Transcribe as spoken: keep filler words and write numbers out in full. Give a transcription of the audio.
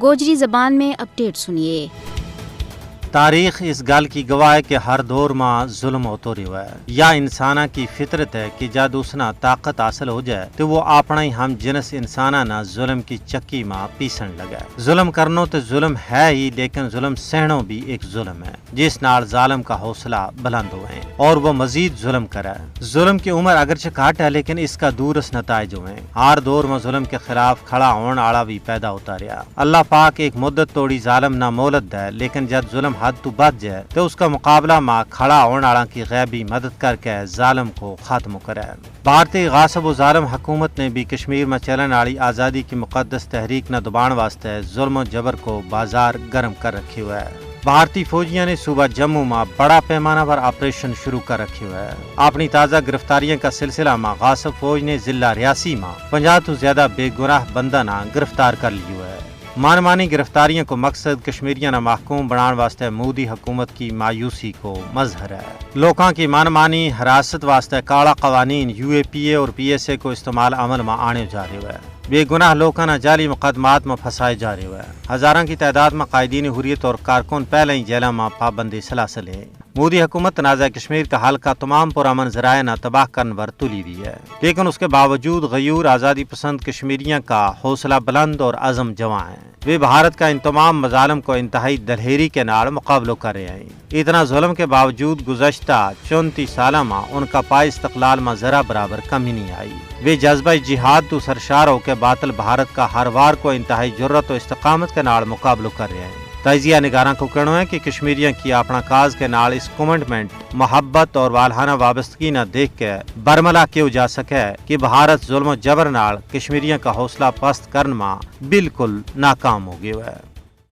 گوجری زبان میں اپڈیٹ سنیے۔ تاریخ اس گل کی گواہ ہے کہ ہر دور ما ظلم ہوتو رہیو ہے۔ یا انساناں کی فطرت ہے کہ جد اس نا طاقت حاصل ہو جائے تو وہ اپنا ہی ہم جنس انساناں نا ظلم کی چکی ما پیسن لگا ہے۔ ظلم کرنو تے ظلم ہے ہی، لیکن ظلم سہنو بھی ایک ظلم ہے، جس نال ظالم کا حوصلہ بلند ہوئے اور وہ مزید ظلم کرے۔ ظلم کی عمر اگرچہ گھٹ ہے، لیکن اس کا دورس نتائج ہوئے۔ ہر دور ما ظلم کے خلاف کھڑا ہون آڑا بھی پیدا ہوتا رہیا۔ اللہ پاک ایک مدت توڑی ظالم نا مہلت دے، لیکن جد ظلم حد تو بچ جائے تو اس کا مقابلہ ما کھڑا ہون آڑا کی غیبی مدد کر کے ظالم کو ختم کرے۔ بھارتی غاصب و ظالم حکومت نے بھی کشمیر ما چلن آڑی آزادی کی مقدس تحریک نا دبان واسطے ظلم و جبر کو بازار گرم کر رکھیو ہے۔ بھارتی فوجیاں نے صوبہ جموں ما بڑا پیمانہ پر آپریشن شروع کر رکھیو ہے۔ اپنی تازہ گرفتاریاں کا سلسلہ ما غاصب فوج نے ضلع ریاسی ما پنجاہ تو زیادہ بے گناہ بندہ نا گرفتار کر لیو ہے۔ مان مانی گرفتاریاں کو مقصد کشمیریاں نا محکوم بنان واسطے مودی حکومت کی مایوسی کو مظہر ہے۔ لوکاں کی مان مانی حراست واسطے کالا قوانین یو اے پی اے اور پی ایس اے کو استعمال عمل ما آنے جا رہیو ہے۔ بے گناہ لوکاں نا جعلی مقدمات ما پھنسائے جا رہیو ہے۔ ہزاراں کی تعداد ما قائدین حریت اور کارکن پہلے ہی جیلاں ما پابند سلاسل ہیں۔ مودی حکومت تنازعہ کشمیر کا حل کا تمام پرامن ذرائع نا تباہ کرن پر تلی ہوئی ہے، لیکن اس کے باوجود غیور آزادی پسند کشمیریاں کا حوصلہ بلند اور عزم جواں ہیں۔ ویہ بھارت کا ان تمام مظالم کو انتہائی دلہیری کے نال مقابلو کر رہے ہیں۔ اتنا ظلم کے باوجود گزشتہ چونتی سالاں ما ان کا پائے استقلال ما ذرا برابر کمی نہیں آئی۔ ویہ جذبہ جہاد تو سرشار ہو کے باطل بھارت کا ہر وار کو انتہائی جرات و استقامت کے نال مقابلو کر رہے ہیں۔ تجزیہ نگاراں کو کہنو ہے کہ کشمیریاں کی اپنا کاز کے نال اس کمٹمنٹ، محبت اور والہانہ وابستگی نا دیکھ کے برملا کیو جا سکے کہ بھارت ظلم و جبر نال کشمیریاں کا حوصلہ پست کرن ما بالکل ناکام ہو گیو ہے۔